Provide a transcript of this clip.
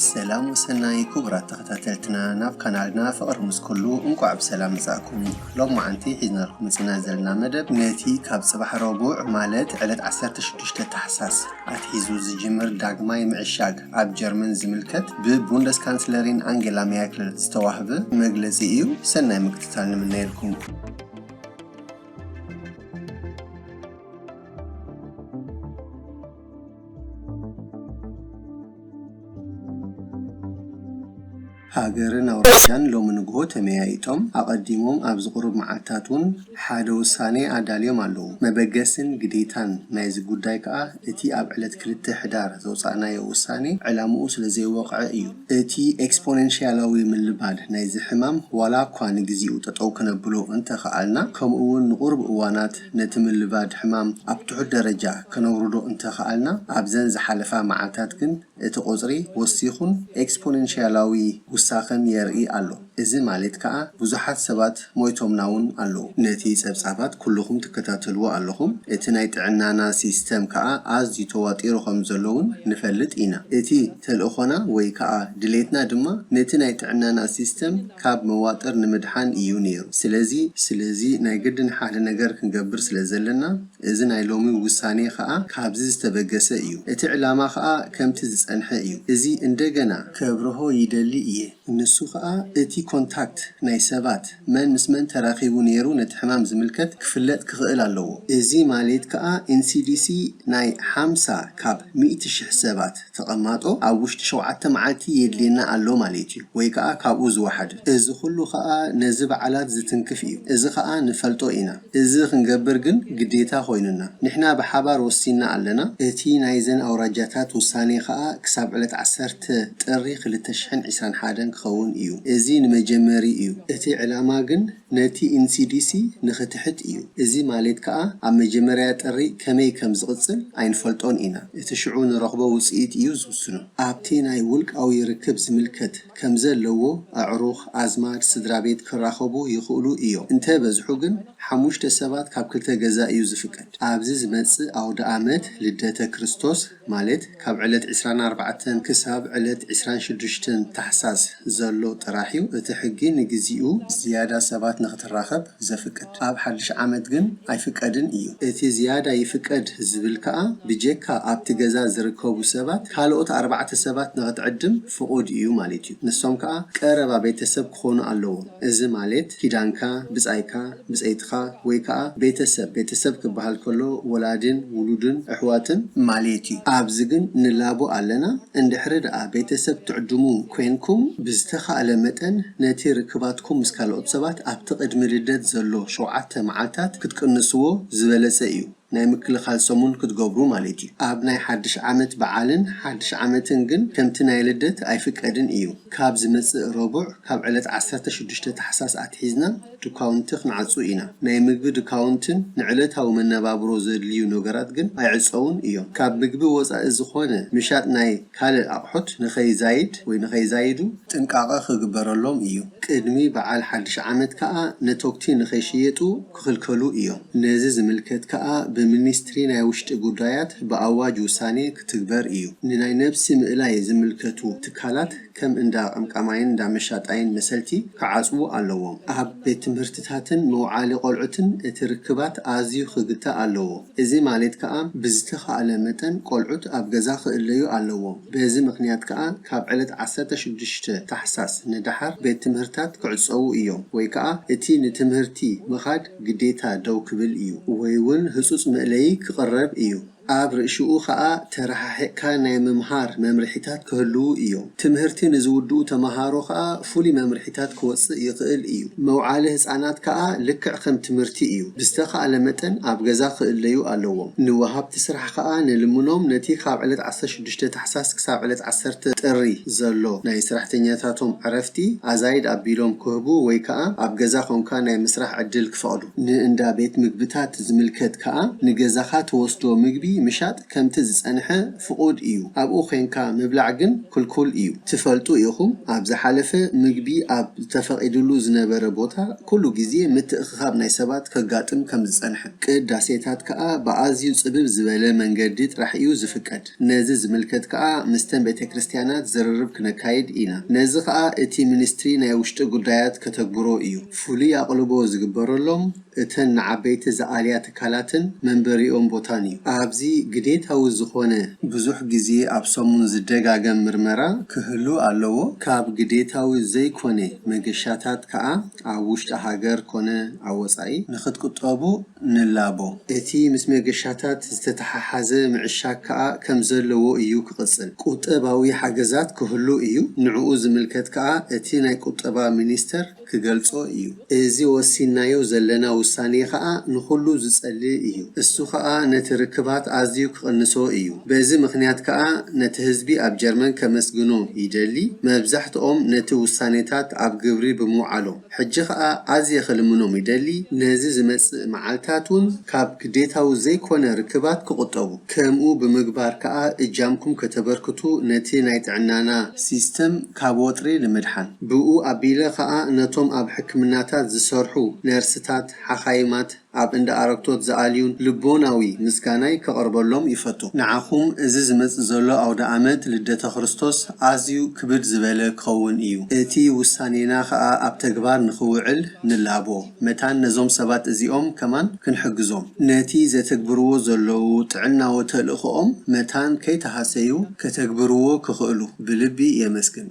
ሰላም ወሰናይ ክቡራት ተኸታተልትና፣ ናብ ካናልና ፍቕሪ ምስ ኩሉ እንቋዕ ብሰላም መጻእኩም። ሎማዓንቲ ሒዝናልኩም መጺና ዘለና መደብ ነቲ ካብ ጽባሕ ረቡዕ ማለት ዕለት ዓሰርተ ሽዱሽተ ታሕሳስ ኣትሒዙ ዝጅምር ዳግማይ ምዕሻግ ኣብ ጀርመን ዝምልከት ብቡንደስካንስለሪን ኣንጌላ ሜርክል ዝተዋህበ መግለጺ እዩ። ሰናይ ምክትታል ንምነየልኩም። ሃገርን ኣውራጃን ሎሚ ንግሆ ተመያይጦም ኣቐዲሞም ኣብዚ ቁሩብ መዓልታት እውን ሓደ ውሳኔ ኣዳልዮም ኣለዉ። መበገስን ግዴታን ናይዚ ጉዳይ ከኣ እቲ ኣብ ዕለት ክልተ ሕዳር ዘውጻእናዮ ውሳኔ ዕላምኡ ስለ ዘይወቕዐ እዩ። እቲ ኤክስፖነንሽያላዊ ምልባድ ናይዚ ሕማም ዋላ እኳ ንግዚኡ ጠጠው ከነብሎ እንተኸኣልና፣ ከምኡ እውን ንቁሩብ እዋናት ነቲ ምልባድ ሕማም ኣብ ትሑት ደረጃ ከነውርዶ እንተኸኣልና፣ ኣብዘን ዝሓለፋ መዓልታት ግን እቲ ቁጽሪ ወሲኹን ኤክስፖነንሽያላዊ ውሳኸን የርኢ ኣሎ። እዚ ማለት ከኣ ብዙሓት ሰባት ሞይቶምና እውን ኣለዉ። ነቲ ጸብጻባት ኩልኹም ትከታተልዎ ኣለኹም። እቲ ናይ ጥዕናና ሲስተም ከኣ ኣዝዩ ተዋጢሩ ከም ዘሎ እውን ንፈልጥ ኢና። እቲ ተልእኾና ወይ ከኣ ድሌትና ድማ ነቲ ናይ ጥዕናና ሲስተም ካብ መዋጥር ንምድሓን እዩ ነይሩ። ስለዚ ስለዚ ናይ ግድን ሓደ ነገር ክንገብር ስለ ዘለና፣ እዚ ናይ ሎሚ ውሳኔ ከኣ ካብዚ ዝተበገሰ እዩ። እቲ ዕላማ ከኣ ከምቲ ዝጸንሐ እዩ። እዚ እንደገና ከብርሆ ይደሊ እየ። ንሱ ከኣ እቲ ኮንታክት ናይ ሰባት መን ምስ መን ተራኺቡ ነይሩ ነቲ ሕማም ዝምልከት ክፍለጥ ክኽእል ኣለዎ። እዚ ማለት ከኣ ኤንሲዲሲ ናይ ሓምሳ ካብ ሚእቲ ሽሕ ሰባት ተቐማጦ ኣብ ውሽጢ ሸውዓተ መዓልቲ የድልየና ኣሎ ማለት እዩ፣ ወይ ከኣ ካብኡ ዝወሓደ። እዚ ኩሉ ከኣ ነዚ በዓላት ዝትንክፍ እዩ። እዚ ከኣ ንፈልጦ ኢና። እዚ ክንገብር ግን ግዴታ ኮይኑና። ንሕና ብሓባር ወሲንና ኣለና። እቲ ናይዘን ኣውራጃታት ውሳኔ ከኣ ክሳብ ዕለት ዓሰርተ ጥሪ ክልተ ሽሕን ዕስራን ሓደን ክኸውን እዩ። እዚ ንመጀመሪ እዩ። እቲ ዕላማ ግን ነቲ ኤንሲዲሲ ንኽትሕት እዩ። እዚ ማለት ከኣ ኣብ መጀመርያ ጥሪ ከመይ ከም ዝቕጽል ኣይንፈልጦን ኢና። እቲ ሽዑ ንረኽቦ ውጽኢት እዩ ዝውስኖ። ኣብቲ ናይ ውልቃዊ ርክብ ዝምልከት ከም ዘለዎ፣ ኣዕሩኽ፣ ኣዝማድ፣ ስድራ ቤት ክራኸቡ ይኽእሉ እዮም። እንተ በዝሑ ግን ሓሙሽተ ሰባት ካብ ክልተ ገዛ እዩ ዝፍቀድ። ኣብዚ ዝመጽእ ኣውደ ኣመት ልደተ ክርስቶስ፣ ማለት ካብ ዕለት ዕስራን ኣርባዕተን ክሳብ ዕለት ዕስራን ሽዱሽተን ታሕሳስ ዘሎ ጥራሕ እዩ። እቲ ሕጊ ንግዚኡ ዝያዳ ሰባት ንኽትራኸብ ዘፍቅድ። ኣብ ሓድሽ ዓመት ግን ኣይፍቀድን እዩ። እቲ ዝያዳ ይፍቀድ ዝብል ከኣ ብጀካ ኣብቲ ገዛ ዝርከቡ ሰባት ካልኦት ኣርባዕተ ሰባት ንኽትዕድም ፍቑድ እዩ ማለት እዩ። ንሶም ከኣ ቀረባ ቤተሰብ ክኾኑ ኣለዎም። እዚ ማለት ኪዳንካ፣ ብጻይካ፣ ብጸይትኻ ወይ ከኣ ቤተሰብ፣ ቤተሰብ ክበሃል ከሎ ወላድን ውሉድን ኣሕዋትን ማለት እዩ። ኣብዚ ግን ንላቦ ኣለና። እንድሕሪ ደኣ ቤተሰብ ትዕድሙ ኮንኩም፣ ብዝተኻእለ መጠን ነቲ ርክባትኩም ምስ ካልኦት ሰባት ኣብቲ ቅድሚ ልደት ዘሎ ሸውዓተ መዓልታት ክትቅንስዎ ዝበለጸ እዩ። ናይ ምክልኻል ሰሙን ክትገብሩ ማለት እዩ። ኣብ ናይ ሓድሽ ዓመት በዓልን ሓድሽ ዓመትን ግን ከምቲ ናይ ልደት ኣይፍቀድን እዩ። ካብ ዝመጽእ ረቡዕ ካብ ዕለት ዓሰርተ ሽዱሽተ ታሕሳስ ኣትሒዝና ድካውንቲ ክንዓጹ ኢና። ናይ ምግቢ ድካውንትን ንዕለታዊ መነባብሮ ዘድልዩ ነገራት ግን ኣይዕጸውን እዮም። ካብ ምግቢ ወጻኢ ዝኾነ ምሻጥ ናይ ካልእ ኣቕሑት ንኸይዛይድ ወይ ንኸይዛይዱ ጥንቃቐ ክግበረሎም እዩ። ቅድሚ በዓል ሓድሽ ዓመት ከኣ ነቶግቲ ንኸይሽየጡ ክኽልከሉ እዮም። ነዚ ዝምልከት ከኣ ብሚኒስትሪ ናይ ውሽጢ ጉዳያት ብኣዋጅ ውሳኔ ክትግበር እዩ። ንናይ ነብሲ ምእላይ ዝምልከቱ ትካላት ከም እንዳ ቀምቃማይን እንዳ መሻጣይን መሰልቲ ክዓጽዉ ኣለዎም። ኣብ ቤት ትምህርትታትን መውዓሊ ቆልዑትን እቲ ርክባት ኣዝዩ ክግታእ ኣለዎ። እዚ ማለት ከኣ ብዝተኻእለ መጠን ቆልዑት ኣብ ገዛ ክእለዩ ኣለዎም። በዚ ምኽንያት ከኣ ካብ ዕለት ዓሰርተ ሽዱሽተ ታሕሳስ ንደሓር ቤት ትምህርታት ክዕጸዉ እዮም፣ ወይ ከኣ እቲ ንትምህርቲ ምኻድ ግዴታ ደው ክብል እዩ፣ ወይ እውን ህጹጽ መእለዪ ክቕረብ እዩ። ኣብ ርእሽኡ ከኣ ተረሓሒቕካ ናይ ምምሃር መምርሒታት ክህልዉ እዮም። ትምህርቲ ንዝውድኡ ተመሃሮ ከኣ ፍሉይ መምርሒታት ክወጽእ ይኽእል እዩ። መውዓሊ ህጻናት ከኣ ልክዕ ከም ትምህርቲ እዩ። ብዝተኻእለ መጠን ኣብ ገዛ ክእለዩ ኣለዎም። ንወሃብቲ ስራሕ ከኣ ንልምኖም ነቲ ካብ ዕለት ዓሰርተ ሽዱሽተ ታሕሳስ ክሳብ ዕለት ዓሰርተ ጥሪ ዘሎ ናይ ስራሕተኛታቶም ዕረፍቲ ኣዛይድ ኣቢሎም ክህቡ ወይ ከኣ ኣብ ገዛ ኮንካ ናይ ምስራሕ ዕድል ክፈቕዱ። ንእንዳ ቤት ምግብታት ዝምልከት ከኣ ንገዛኻ ትወስዶ ምግቢ ምሻጥ ከምቲ ዝጸንሐ ፍቑድ እዩ። ኣብኡ ኼንካ ምብላዕ ግን ክልኩል እዩ። ትፈልጡ ኢኹም፣ ኣብ ዝሓለፈ ምግቢ ኣብ ዝተፈቒድሉ ዝነበረ ቦታ ኩሉ ግዜ ምትእኽኻብ ናይ ሰባት ከጋጥም ከም ዝጸንሐ፣ ቅዳሴታት ከኣ ብኣዝዩ ጽብብ ዝበለ መንገዲ ጥራሕ እዩ ዝፍቀድ። ነዚ ዝምልከት ከኣ ምስተን ቤተ ክርስቲያናት ዝርርብ ክነካይድ ኢና። ነዚ ከኣ እቲ ሚኒስትሪ ናይ ውሽጢ ጉዳያት ከተግብሮ እዩ። ፍሉይ ኣቕልቦ ዝግበረሎም እተን ንዓበይቲ ዝኣልያ ትካላትን መንበሪኦም ቦታን እዩ። ኣብዚ ግዴታዊ ዝኾነ ብዙሕ ግዜ ኣብ ሰሙን ዝደጋገም ምርመራ ክህሉ ኣለዎ። ካብ ግዴታዊ ዘይኮነ መገሻታት ከኣ ኣብ ውሽጢ ሃገር ኮነ ኣብ ወጻኢ ንኽትቁጠቡ ንላቦ። እቲ ምስ መገሻታት ዝተተሓሓዘ ምዕሻግ ከኣ ከም ዘለዎ እዩ ክቕጽል። ቁጠባዊ ሓገዛት ክህሉ እዩ። ንዕኡ ዝምልከት ከኣ እቲ ናይ ቁጠባ ሚኒስተር ክገልጾ እዩ። እዚ ወሲንናዮ ዘለና ውሳኔ ከኣ ንኹሉ ዝጸልእ እዩ። እሱ ከኣ ነቲ ርክባት ኣዝዩ ክቕንሶ እዩ። በዚ ምኽንያት ከኣ ነቲ ህዝቢ ኣብ ጀርመን ከመስግኖ ይደሊ። መብዛሕትኦም ነቲ ውሳኔታት ኣብ ግብሪ ብምውዓሎም። ሕጂ ከኣ ኣዝየ ክልምኖም ይደሊ፣ ነዚ ዝመጽእ መዓልታት እውን ካብ ግዴታዊ ዘይኮነ ርክባት ክቑጠቡ። ከምኡ ብምግባር ከኣ እጃምኩም ከተበርክቱ ነቲ ናይ ጥዕናና ሲስተም ካብ ወጥሪ ንምድሓን። ብኡ ኣቢለ ከኣ ነቶም ኣብ ሕክምናታት ዝሰርሑ ነርስታት፣ ሓኻይማት፣ ኣብ እንዳ ኣረግቶት ዝኣልዩን ልቦናዊ ምስጋናይ ከቕርበሎም ይፈቱ። ንዓኹም እዚ ዝመጽእ ዘሎ ኣውደ ኣመት ልደተ ክርስቶስ ኣዝዩ ክብድ ዝበለ ክኸውን እዩ። እቲ ውሳኔና ከኣ ኣብ ተግባር ንኽውዕል ንላቦ። መታን ነዞም ሰባት እዚኦም ከማን ክንሕግዞም፣ ነቲ ዘተግብርዎ ዘለዉ ጥዕናዊ ተልእኾኦም መታን ከይተሃሰዩ ከተግብርዎ ክኽእሉ ብልቢ የመስግን።